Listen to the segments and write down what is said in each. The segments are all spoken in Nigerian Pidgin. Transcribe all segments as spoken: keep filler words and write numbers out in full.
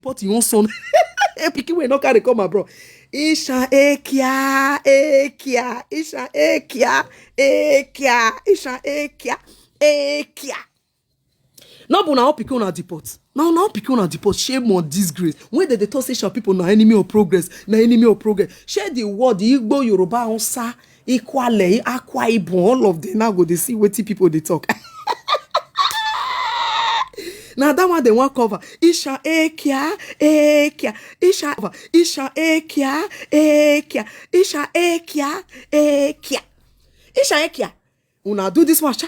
But you want son. A pikin wey no carry come abroad. Isha ekia, ekia, Isha ekia, ekia, Isha ekia, ekia. No be na all pikin una deport. Na na all pikin una deport. Shame or disgrace. When they dey talk say Isha people na enemy of progress, na enemy of progress. Share the word, Igbo, Yoruba, Hausa, Ikwale, Akwa Ibom, all of them now go dey see wetin people dey talk. Na that one they wan cover. Isha ekia, ekia, Isha, Isha ekia, ekia, Isha ekia, ekia, Isha ekia. Una do this one, sha.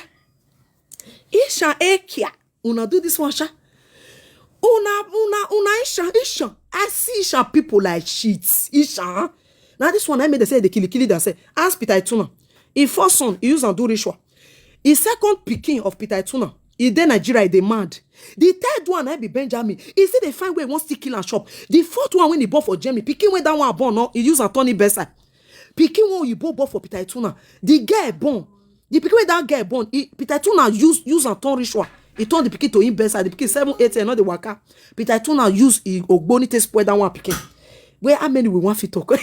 Isha ekia. Una do this one, sha. Una, una, una, Isha, Isha. I see Isha people like shit. Isha. Now this one, I made they say they kill, kill it. They say, ask Peter Ituna. His first son, he use and do ritual. His second pikin of Peter Ituna, he dey Nigeria, he dey mad. The third one, I be Benjamin. He still dey find way, he wan still kill and chop. The fourth one, when he born for Germany, pikin wey that one born, no, he use and turn it bedside. Pikin wey Oyibo born for Peter Ituna. The girl born. The pikin wey that girl born, he, Peter Ituna use, use and turn ritual. He turn the pikin to him bedside. The pikin seven, eight years, no dey waka. Peter Ituna use him Ogboni take spoil that one pikin. Where how many we wan fit talk?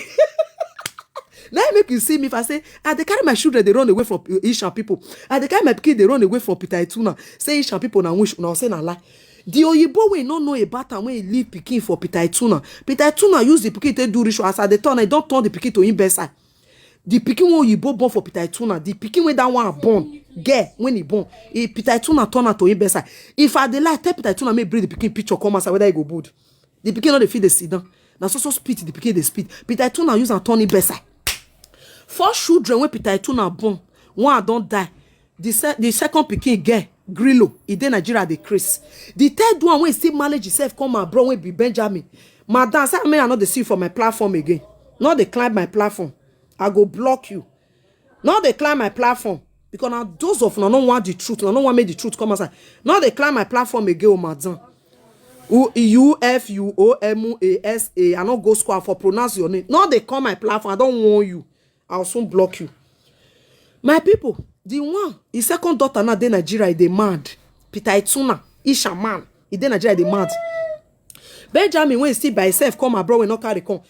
Now make you see me if I say, I dey carry my children, they run away from Isha people. I dey carry my pikin, they run away from Peter Ituna. Say Isha people na wish, una say na lie. The Oyibo wey no know about am, when he leave pikin for Peter Ituna. Peter Ituna use the pikin take do ritual. As I dey turn, I don turn the pikin to him bedside. The pikin wey Oyibo born for Peter Ituna, the pikin wey that one born, girl, when he born, he, Peter Ituna turn am to him bedside. If I dey lie, tell Peter Ituna make bring the pikin picture come outside, whether he go bold. The pikin no dey fit dey sit down. Na so so spit the pikin dey spit. Peter Ituna use am turn him bedside. Four children wey Peter Ituna born, one don die. The, se- the second pikin girl, Grillo, he dey Nigeria dey craze. The third one wey still manage himself come abroad wey be Benjamin. Madam, say me I no dey see you for my platform again. No dey climb my platform. I go block you. No dey climb my platform. Because na those of una no want the truth, una no want make the truth come outside. No dey climb my platform again, o madam. U F U O M A S A. I no go school for pronounce your name. No dey call my platform. I don warn you. I'll soon block you. My people, the one, his second daughter now dey Nigeria, he dey mad. Peter Ituna, Isha man, he dey Nigeria, he dey mad. Benjamin, when he still by himself come abroad, we no carry come.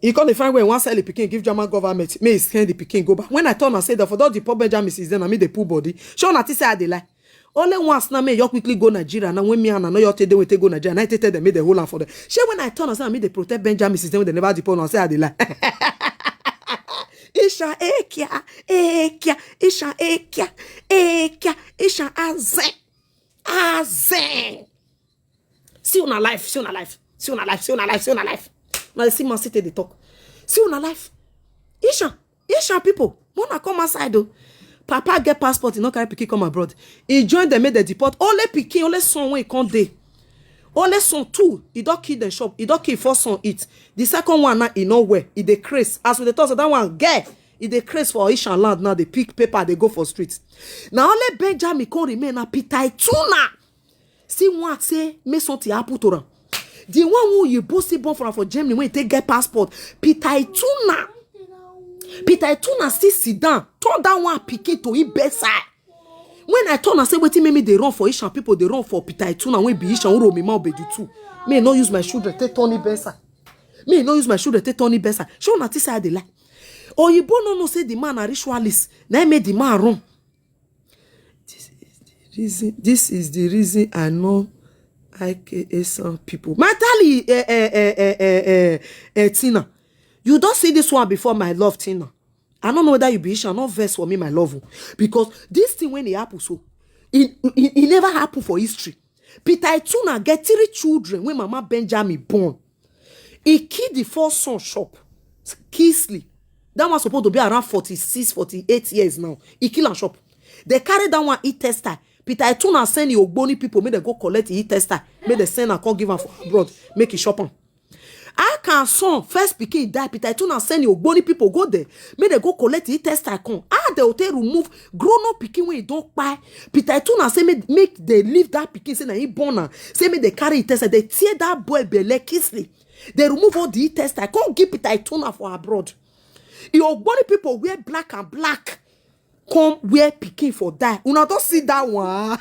He come dey find where he wan sell the pikin, give German government, may he send the pikin go back. When I turn and say that for all the poor Benjamin is there, na me dey pull body. Show na think say I dey lie. Only once now, me you quickly go Nigeria. Now when me and I know you take them, we take go Nigeria. And I take tell them, make they hold am for them. Shey when I turn and say, I mean they protect Benjamin since then, when they never deport and say I dey lie. Isha ekia, ekia, Isha ekia, ekia, Isha azen, azen. See una life, see una life, see una life, see una life. Now you see man sit dey talk. See una life. Isha, Isha people, mona come outside o. Papa get passport, he no carry pikin come abroad. He join them, make they deport. Only pikin, only son wey he come dey. Only son two, he don kill them shop. He don kill first son eat. The second one now, he no well. He dey craze. As we dey talk, so that one girl, he dey craze for Isha land now. They pick paper, they go for street. Now only Benjamin come remain. Now Peter Ituna. See one say make something happen to am. The one who you both see born for, for Germany when he take get passport, Peter Ituna. Peter Ituna still sit down, turn that one pikin to him bedside. When I turn and say wetin make me dey run for Isha people, dey run for Peter Ituna wey be Isha Uromima Obedu too. Me no use my children take turn him bedside. Me no use my children take turn him bedside. Show na think say I dey lie. Oyibo no know say the man na ritualist. Na him make the man run. This is the reason. This is the reason I know I K A some people. My darling, eh, eh, eh, eh, eh, eh, eh, Tina, you don see this one before, my love, Tina. I don't know whether you be Isha, not vex for me, my love, o. Because this thing when it happen so, it, it, it never happened for history. Peter Ituna get three children when Mama Benjamin born. He kill the first son shop, Kingsley. That one supposed to be around forty-six, forty-eight years now. He kill am shop. They carry that one eat tester. Peter Ituna send the Ogboni people, make they go collect the eat tester. Make they send and come give am for abroad. Make e shop am. How can son first pikin die? Peter Ituna send the Ogboni people go there. Make they go collect the eat tester come. How they will take remove grown up pikin when he don't buy? Peter Ituna say make, make they leave that pikin. Say na he born am. Say make they carry eat tester. They tear that boy belle, Kingsley. They remove all the eat tester. Come give Peter Ituna for abroad. The Ogboni people wear black and black. Come wear pikin for die. Una don see that one.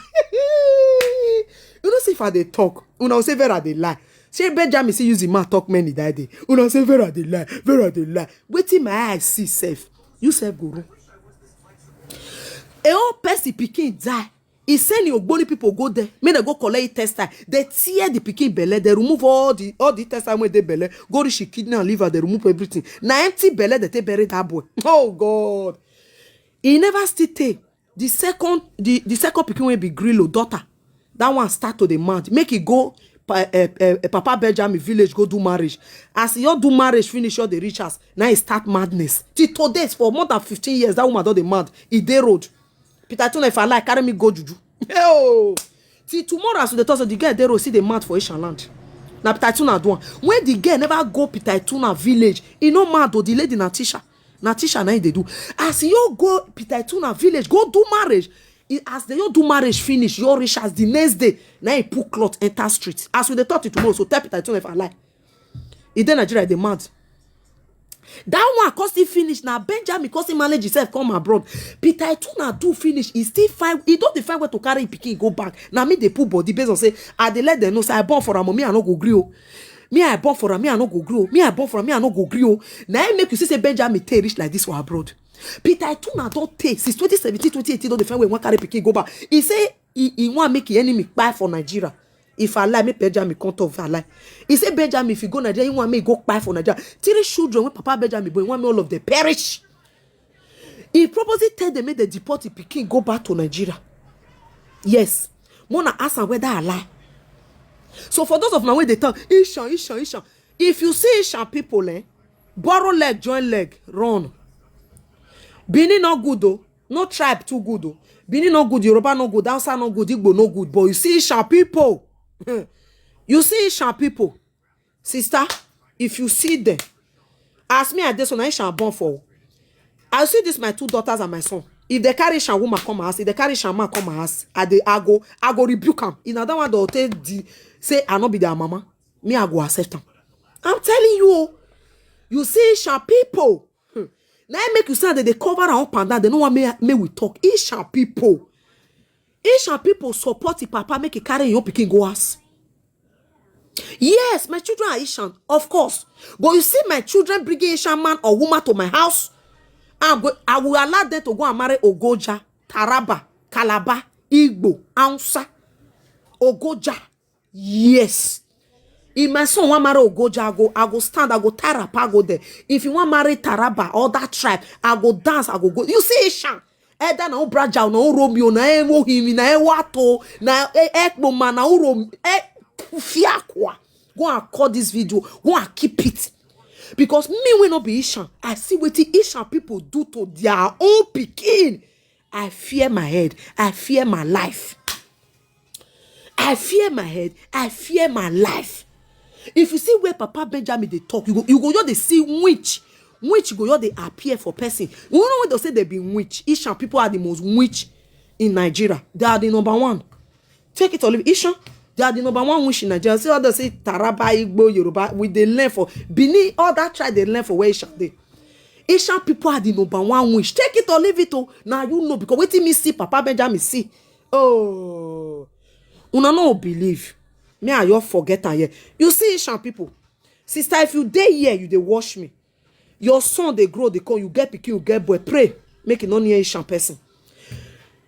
You know, see if I dey talk. Una go say Vera dey lie. Say Benjamin say use him mouth talk many that day. Una say Vera dey lie, Vera dey lie. Wetin my eye see sef, you sef go run. A whole person pikin die. He send the Ogboni people go there. Make dem go collect intestine. They tear the pikin belle. They remove all the all the intestine wey dey belle. Go reach the kidney and liver. They remove everything. Na empty belle they take bury that boy. Oh God. He never still take. The second the, the second pikin wey be Grillo daughter. That one start to dey mad. Make he go pa, eh, eh, eh, Papa Benjamin village go do marriage. As he all do marriage finish, all the rich house. Now he start madness. Till today, for more than fifteen years, that woman don dey mad. He dey road. Peter Tuna, if I like, carry me go juju. Oh, till tomorrow as we dey talk, so the girl dey road, see the mad for Asian land. Na Peter Tuna do am. When the girl never go Peter Tuna village, he no mad o. The lady na teacher, na teacher na him dey do. As you go Peter Tuna village, go do marriage. He, as they you do marriage finish, your rich as the next day, now he pull cloth enter street. As we dey talk till tomorrow, so tell Peter Tuna if I like. He dey Nigeria, dey mad. That one cause he finish. Now Benjamin cause he manage himself come abroad. Peter Tuna do finish. He still find. He don't dey find where to carry him pikin go back. Now me dey put body based on say I dey let them know say I born for am o, me I no go gree o. Me I born for am, me I no go gree o. Me I born for am, me I no go gree o. Now he make you see say Benjamin take reach like this for abroad. Peter Tuna don take since twenty seventeen, twenty eighteen. Don dey find where he wan carry pikin go back. He say he, he wan make him enemy kpai for Nigeria. If I lie, make Benjamin come talk if I lie. He say Benjamin, if you go Nigeria, you want me go kpai for Nigeria. Three children wey Papa Benjamin born, he want me all of them perish. He purposely tell them make they deport the pikin go back to Nigeria. Yes. Mona ask am whether I lie. So for those of una wey dey talk, Ishan, Ishan, Ishan. If you see Ishan people, eh, borrow leg, join leg, run. Benin no good o. No tribe too good o. Benin no good, Yoruba no good, Hausa no good, Igbo no good. But you see Ishan people. You see Ishan people. Sister, if you see them, as me I dey so, na Ishan born for. I see this my two daughters and my son. If they carry Ishan woman come my house, if they carry Ishan man come my house, I dey, I go, I go rebuke am. If na that one they take the, say I no be their mama, me I go accept am. I'm telling you o. You see Ishan people. Hmm. Now I make you say that they cover am up and down. They no want me, me we talk. Ishan people. Ishan people support the papa, make he carry your pikin go house. Yes, my children are Ishan, of course. But you see my children bringing Ishan man or woman to my house, I'm go, I will allow them to go and marry Ogoja, Taraba, Calabar, Igbo, Hausa, Ogoja. Yes. If my son wan marry Ogoja, I go, I go stand, I go tie wrapper go there. If he wan marry Taraba or that tribe, I go dance, I go go. You see Ishan? Either na Obraja, na Romeo, na Ewo Himi, na Ewato, na Ekpoma, na Urom, Fiakwa. Go and call this video. Go and keep it. Because me wey no be Ishan, I see wetin Ishan people do to their own pikin. I fear my head. I fear my life. I fear my head. I fear my life. If you see where Papa Benjamin dey talk, you go, you go just dey see winch. Winch go just dey appear for person. You know when they say they be winch? Ishan people are the most winch in Nigeria. They are the number one. Take it or leave it. Ishan, they are the number one winch in Nigeria. See how they say Taraba, Igbo, Yoruba. We dey learn for Benin. All that tribe dey learn for where Ishan dey. Ishan people are the number one winch. Take it or leave it o. Now you know because wetin me see, Papa Benjamin see. Oh, una no believe. Me and you forget am here. You see Ishan people. Sister, if you dey here, you dey watch me. Your son dey grow, dey come, you get pikin, you get boy. Pray. Make e no near Ishan person.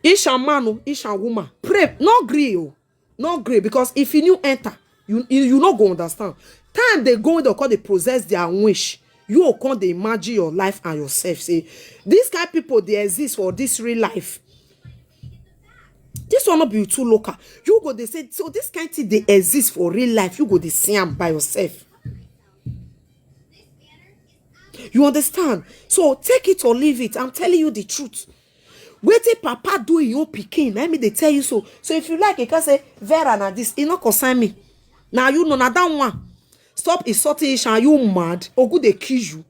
Ishan man o, Ishan woman. Pray. No gree o. No gree, because if you new enter, you, you, you no go understand. Time dey go, they call dey possess their wish. You go come dey imagine your life and yourself. Say, this kind people dey exist for this real life. This one no be too local. You go dey say, so this kind thing dey exist for real life. You go dey see am by yourself. You understand? So take it or leave it. I'm telling you the truth. Wetin papa do him own pikin, na me dey tell you so. So if you like, you can say, Vera, na this, e no concern me. Now you know, na that one. Stop insulting Ishan. Are you mad? Ogu dey kill you.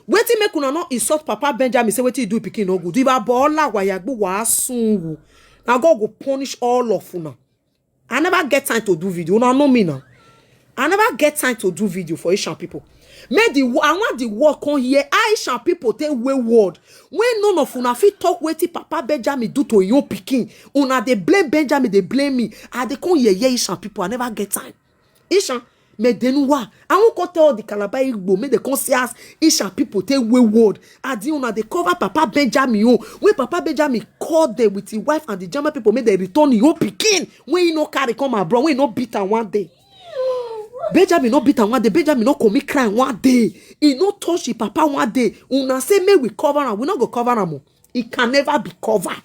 Wetin make una no insult Papa Benjamin? Say wetin he do pikin no good. If Abola wayagbu wa sunwu, now God go punish all of una. I never get time to do video. Una know me now. I never get time to do video for Ishan people. Make the wo- I want the world come here. How Ishan people take wayward. When none of una fit talk wetin Papa Benjamin do to him own pikin, una dey blame Benjamin, dey blame me. I dey come here, here Ishan people. I never get time. Ishan, Medenuwa. I wan come tell all the Calabar Igbo, make dem come see as Isha people take wayward. Adi una dey cover Papa Benjamin own. When Papa Benjamin call them with his wife and the German people, make dem return his own pikin. When he no carry come abroad, when he no beat am one day. Benjamin no beat am one day. Benjamin no commit crime one day. He no touch his papa one day. Una say make we cover am. We no go cover am o. It can never be covered.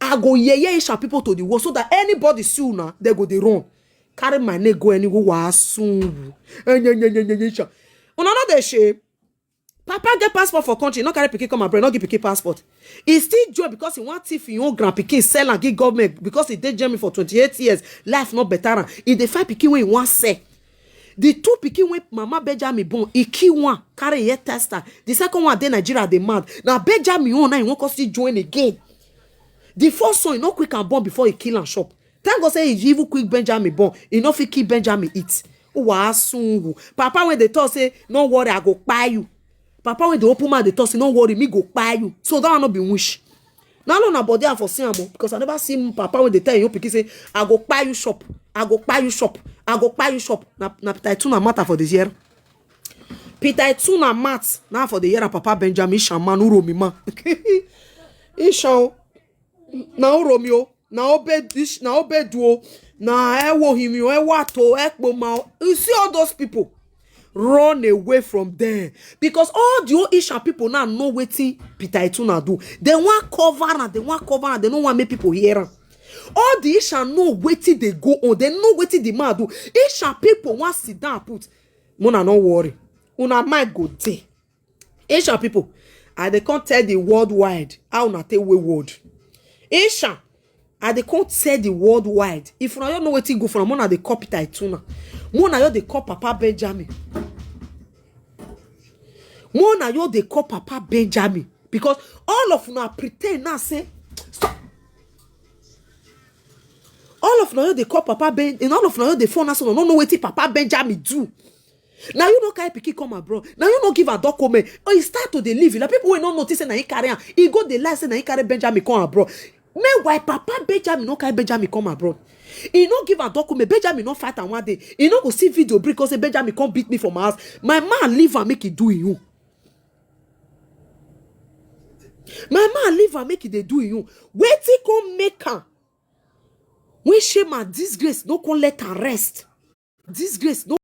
I go yeye Isha people to the world so that anybody see una, they go dey run. Carry my name go anywhere. Wa soon. Una no dey shame. Papa get passport for country, no carry pikin come abroad, no give pikin passport. He still join because he wan thief him own grand pikin, sell and give government because he dey Germany for twenty-eight years. Life no better am. He dey find pikin wey he wan sell. The two pikin wey Mama Benjamin born, he kill one, carry a tester. The second one dey Nigeria, dey mad. Na Benjamin own now he wan come still join again. The first son, he no quick and born before he kill and chop. Thank God say he even quick Benjamin born. He no fit kill Benjamin eat. Wa soon. Papa wey dey talk say, "No worry, I go kpai you." Papa wey dey open mouth dey talk say, "No worry, me go kpai you." So that one no be wish. Now, no, na body I for see am o, because I never see papa wey dey tell him pikin say, "I go kpai you chop, I go kpai you chop, I go kpai you chop." Na, na Peter Ituna matter for the year. Peter Ituna mat now for the year. Papa Benjamin Isha man, Uromi man. Isha o. Na Uromi o. Na Obed Ish-, na Obedu o. Na Ewohimi o, Ewato, Ekpoma o. You see all those people, run away from them, because all the old Isha people now know wetin Peter Ituna do. They wan cover am, they wan cover am, they no wan make people hear am. All the Isha know wetin dey go on, they know wetin the man do. Isha people wan sit down put. Mona, no worry. Una mind go dey. Isha people, I dey come tell the worldwide how una take wayward. Isha, I dey come tell the worldwide. If una no know wetin go for am, una dey call Peter Ituna. Una no dey call Papa Benjamin. Una no dey call Papa Benjamin, because all of una pretend now say, stop. All of una no dey call Papa Ben, all of una no dey phone us, no know wetin Papa Benjamin do. Now you no carry pikin come abroad. Now you no give a document. Oh, he start to dey live. Like people wey no notice say na he carry am. He go dey lie say na he carry Benjamin come abroad. Meanwhile, Papa Benjamin no carry Benjamin come abroad. He no give a document. Benjamin no fight am one day. He no go see video break come say Benjamin come beat me for my house. My man leave am make he do him own. My man leave am make he dey do him own. Wetin come make am? When shame and disgrace no come let am rest. Disgrace no